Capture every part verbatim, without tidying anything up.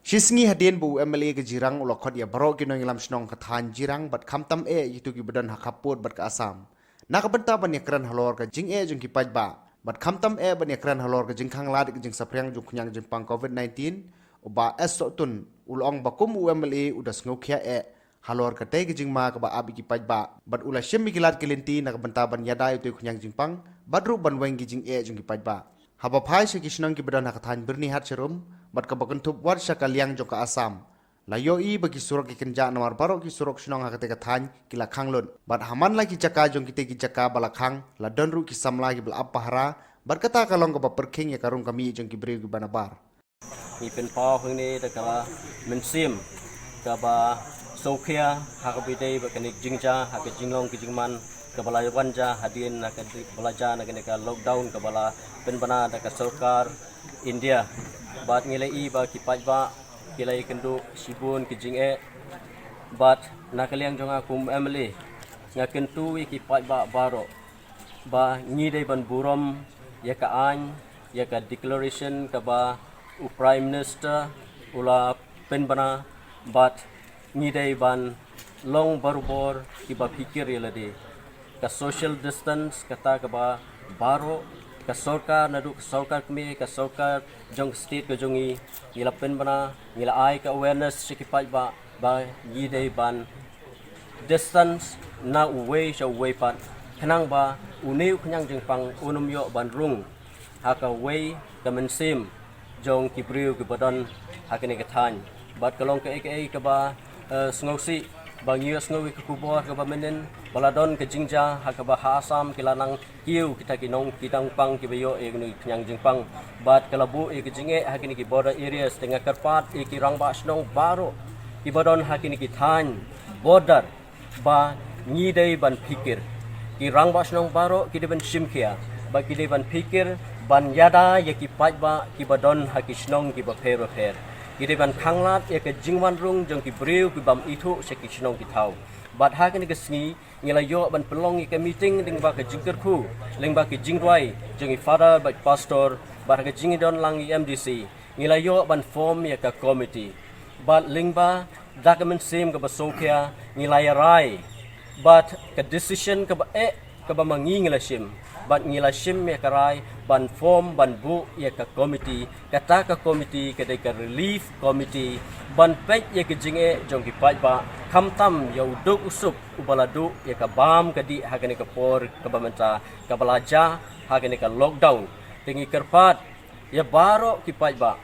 Shisngi hadien ba u M L A ka Jirang u la khot ïa baroh ki nongïalam shnong ka thaiñ Jirang bad khamtam eh ïa kito kiba don ha khappud bad ka Assam, na ka bynta ban ïakren halor ka jingeh jong ki paidbah bad khamtam eh ban ïakren halor ka jingkhang lad ka jingsaphriang jong khñiang jingpang covid nineteen. U Bah S Sohtun u la ong ba kum u M L A u da sngewkhia eh halor katei ka jingma kaba ap ïa ki paidbah bad u la shim ïa ki lad ki lynti na ka bynta ban ïada ïa utei u khñiang jingpang bad ruh ban weng ki jingeh jong ki paidbah. Haba phai sha ki shnong kiba don ha ka thaiñ Byrnihat sharum bad kaba kynthup wat sha ka liang jong ka Assam, la ïohi ba ki surok ki kynjah namar baroh ki surok shnong ha katei ka thaiñ ki la khang lut bad ha man la ki jaka jong kitei ki jaka ba la khang la don ruh ki samla kiba la ap pahara bad kata ka long kaba pyrkhing ïa ka rung ka miej jong ki briew kiba nabar. Ngi pynpaw hangne da ka mynsiem kaba sngewkhia ha kaba ïadei bad kane ka jingjia ha ka jinglong ka jingman kaba la wan jia hadien na ka di-, ba la jia na kane ka lockdown kaba la pynbna da ka sorkar India. Bad ngi la ïohi ba ki paidbah ki la ïakynduh shibun ki jingeh. Bad na ka liang jong nga kum M L A nga kyntu ïa ki paidbah baroh ba ngi dei ban burom ïa ka aiñ, ïa ka declaration kaba u Prime Minister u la pynbna, bad ngi dei ban long barabor kiba phikir ïa lade. Ka social distance kata kaba baroh ka sorkar, naduh ka sorkar kmie, ka sorkar jong ka state ka jong ngi, ngi la pynbna, ngi la ai ka awareness sha ki paidbah ba ngi dei ban distance na uwei sha uwei pat, khnang ba une u khñiang jingpang un ym ïoh ban rung ha kawei ka mynsiem jong ki briew kiba don ha kane ka thaiñ. Bad ka long kaei kaei kaba, eh, sngewsih ba ngi ïohsngew ïa ka khubor kaba mynnin ba la don ka jingjia ha kaba ha Assam ki la nang kiew kita ki nong ki dang pang kiba ïoh ïa kane ka khñiang jingpang. Bad ka la buh ïa ka jingeh ha kine ki border areas, te nga kyrpad ïa ki rangbah shnong baroh kiba don ha kine ki thaiñ border ba ngi dei ban phikir. Ki rangbah shnong baroh ki dei ban shim khia ba ki dei ban phikir ban ïada ïa ki paidbah kiba don ha ki shnong kiba pher ba pher. Ki dei ban khanglad ïa ka jingwan rung jong ki briew ki bym ithuh sha ki shnong ki thaw. Bad ha kane ka sngi ngi la ïoh ban pynlong ïa ka meeting lyngba ka jingkyrkhu, lyngba ka jingduwai jong i Father bad Pastor, bad ha ka jingdon lang i M D C ngi la ïoh ban form ïa ka committee. Bad lyngba da ka mynsiem kaba sngewkhia ngi la ïa rai bad ka decision kaba eh kaba ma ngi ngi la shim. Bad ngi la shim ïa ka rai ban form ban buh ïa ka committee. Kata ka committee ka dei ka relief committee ban peit ïa ka jingeh jong ki paidbah, khamtam ïa u duk u suk uba la duh ïa ka bam ka dih ha kane ka por kaba mynta kaba la jia ha kane ka lockdown. Te ngi kyrpad ïa baroh ki paidbah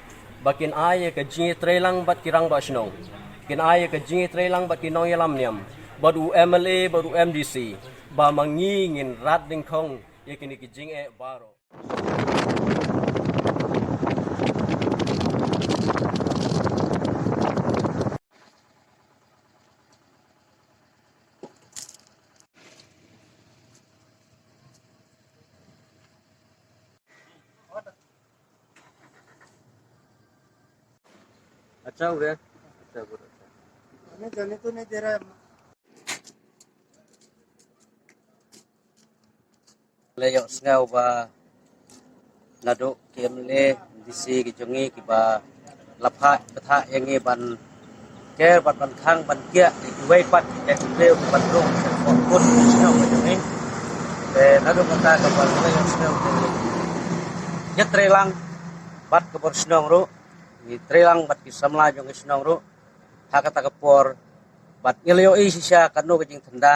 ba kin ai ïa ka jingïatreilang bad ki rangbah shnong, kin ai ïa ka jingïatreilang bad ki nongïalam niam, bad u M L A bad u M D C, ba ma ngi ngin rat dyngkhong ïa kine ki jingeh baroh. अच्छा हो गया। अच्छा, बहुत अच्छा। हमें जाने तो नहीं दे रहा है। La ïohsngew ba naduh ki M L A, M D C ki jong ngi kiba la phah, ba phah ïa ngi ban ker, ban, ban khang, ban kiah ïa kiwei pat ki jaitbynriew kiban rung sha ka por kut ka shnong ka jong ngi. Te naduh mynta kaba la ïohsngew te ngi ïatreilang bad ka bor shnong ruh, ngi treilang bad ki samla jong ka shnong ruh ha kata ka por, bad ngi la ïohi shisha kano ka jingthynda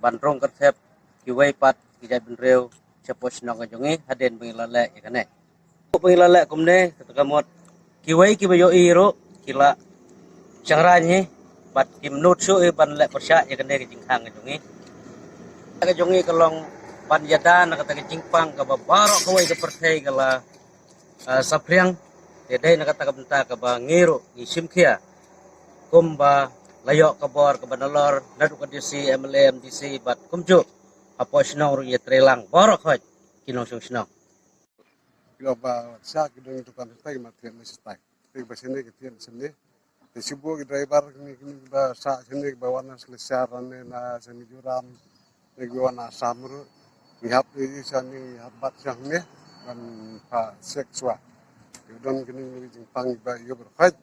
ban rung kyrthep kiwei pat ki jaitbynriew shapoh shnong ka jong ngi hadien ba ngi la leh ïa kane. Ba ngi la leh kumne, kata ka mut kiwei kiba ïohi ruh ki la shynrang hi bad kim nud shuh hi ban leh pyrshah ïa kane ka jingkhang ka jong ngi. Ka jong ngi ka long ban ïada na kata ka jingpang kaba baroh kawei ka pyrthei ka la, ah, saphriang. Te dei na kata ka bynta kaba ngi ruh ngi shim khia kumba la ïoh ka bor kaba nalor naduh ka D C, M L A, M D C bad kumjuh hapoh shnong ruh ïatreilang baroh khoit ki nongshong shnong. Ki ong ba sha ki don dukan shatai ki ma thied na shatai. Te ba shane ki thied shane. Te shu buh ki driver kine, kine ba sha shane ba wan na Silchar ne na shane Mizoram ne ki wan na Assam ruh. Ngi hap ïa shane, ngi hap bat shane ban phah check shuwa. Ki don kine ki jingpang ba ïoh ba khoit.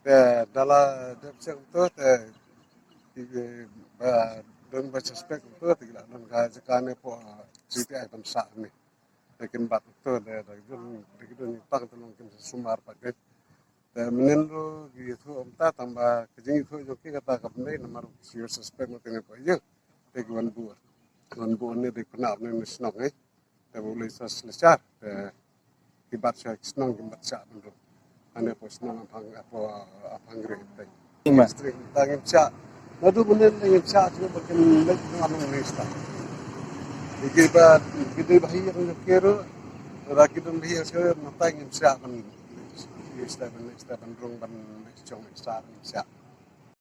Te da la dep check kumto te ki ba don ba suspect kumto te ki la don ka jaka ne hapoh C P I ban sah ne. Te kin bat kumto te da ki don da ki don i pang te long kin sa sumar pat ke. Te mynnin ruh ki ïathuh kumta tang ba ka jingïathuh jong ki kata kam dei namar ki suspect ma te ne hapoh ïing. Te ki wan buh wan buh ne dei pynah ne shnong eh. Te ba u lei sa slechar te ki bat sha ki shnong ki bat sha ban rung. Ane hapoh shnong Aphang hapoh Aphang Gre te. Ima. District ta ngim sha. Naduh mynnin ngim sha chuh ba kin leit ngan nong ne sta. Ki ba ki dei ba hi yang ke ruh. Ra ki dei ba hi yang sha na ta ngim sha ban. Sta ban sta ban rung ban chong sta ngim sha.